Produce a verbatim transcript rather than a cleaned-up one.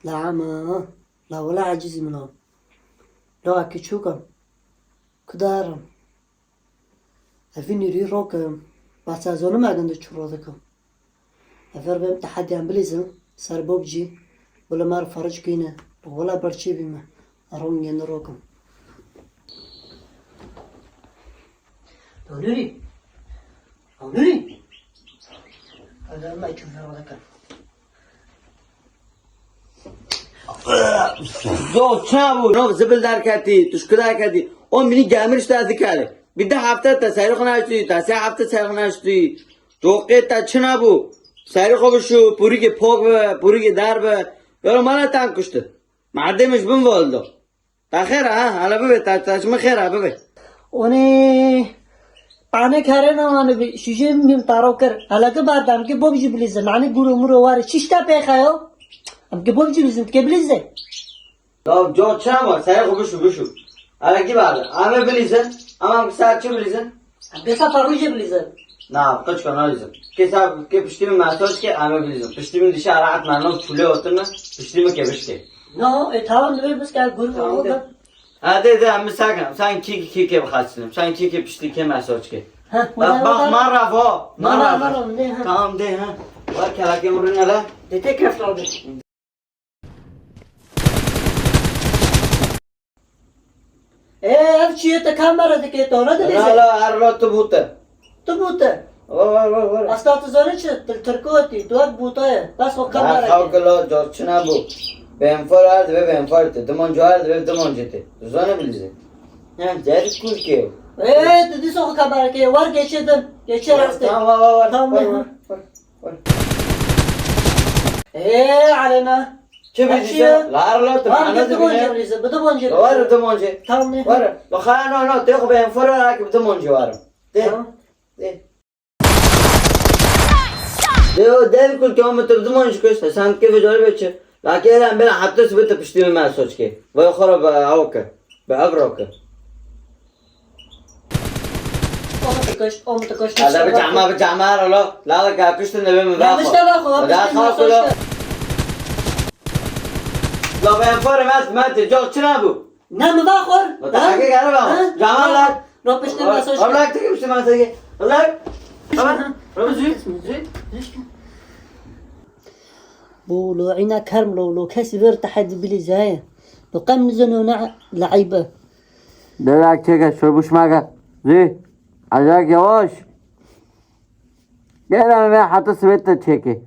La ama, la wela ecizî min a. La ki çûka. Kudarim. Evî nîrî rokim. Behsa zonim egin de çû ro dikim. Ev ver bêm tehediyan bilîzim, ser bobcî, bila me re feric kîne. Wela berçî bîme. Rongê ne rokim. Onurî. Onurî. Hadi me çû ver dikim. Zo çabû, no zibil derketî, tuşku derketî. O minî gemir işte dikare. Bir de hafta te serî xwe naştî, te sê hafta serî xwe naştî. Coqê te çi nebû? Serî xwe bişû, pûrikê pok be, pûrikê der be. Yoro mala tan kuşti. Merdê min ji bin voldo. Ta xêr e, ha? Hele bibe, ta, ta ji min xêr e, bibe. Onê, anê kare ne, anê bi, şûjê min bîm taro kir. Hele ki bardam ki bobcî bilîzin. Anê guro muro ware. Çişta pêxe yo? Em ki bobcî bilîzin, ke bilîzin. Ya, co çi ne var? Serê xwe bişû, bişû. Hele ki barde. Em ê bilîzin. Em, em ki ser çi bilîzin? Em ki ser parûjê bilîzin. Na, qıçka nalîzin. Ki ser, ki piştî min mesaj ke, em ê bilîzin. Piştî min dişe rahat merno çûlê oturma. Piştî min ke bişke. No, e, tamam, divê biske, gurur Tamam, oldu. de. Ha, de, de, em sakin. Sen ki, ki, ki bixaçinim. Sen ki, ki piştî ke mesaj ke. Ha, Bak, wala, bak, wala. marra vo. Marra, Marra, marra. marra, ne, ha. Tamam, de, ha. Bak, kelakê min rûnere. De te kef aldı. Ê, ev çi ye, te kamera dike, to ne La, didîze? la, her la tu bûte. Tu bûte. Var, var, var, var. Asta tu zane çi? Til Tirkotî, tu ek bûta ye. Bas o Ha, kamera xew ke. ke la, car çi nebû. Benfar her dibe benfar te. Diman car dibe diman te. Tu zane bilîze. He, der kul ke. Ê, tu dîsa xwe kamera ke. War geçe din. Geçe rastê. Tamam, var, var, var. Tamam, Var, ne? var, var, var. Ê, Alena. Çi Her bilîze? şey ya. La, her la tu Var, ana bidi dibine. bonce bilîze, bidi bonce Var, bilîze. bidi bonce. Tamam, ne? Var. La, xana, no, no, te xwe benfar her ki bidi bonce var. De. Tamam. De. De o dev kul ki ama tu bidi bonce kuşt. Sen ke vecari beçe. La ke lan bela hatta sibit piştî min mesaj ke. Vay xora be awke. Be abroke. Onu da koşt, onu da koşt. Hadi bir cama, bir cama ara lo. La la ka kuştun da ben mi Yanlış da bak o, Da yanlış da kalk bak lo. o. La ben form at, mat, çok çına bu. Ne mi bak or? Bak, Ha? hadi gel bak. Ha? Cama la. Ro pişti Bak, masaj. bak, tek pişti masaj. Bak. Bak. Bak, zü, zü. Bu lo ina kerm lo, lo kesi ver tahdi bili zay. Lo kam zeno na laibe. Derak çeke, şurbuş maka. Zü. Acayip yavaş. Gel lan be, hatta sibet de çeke.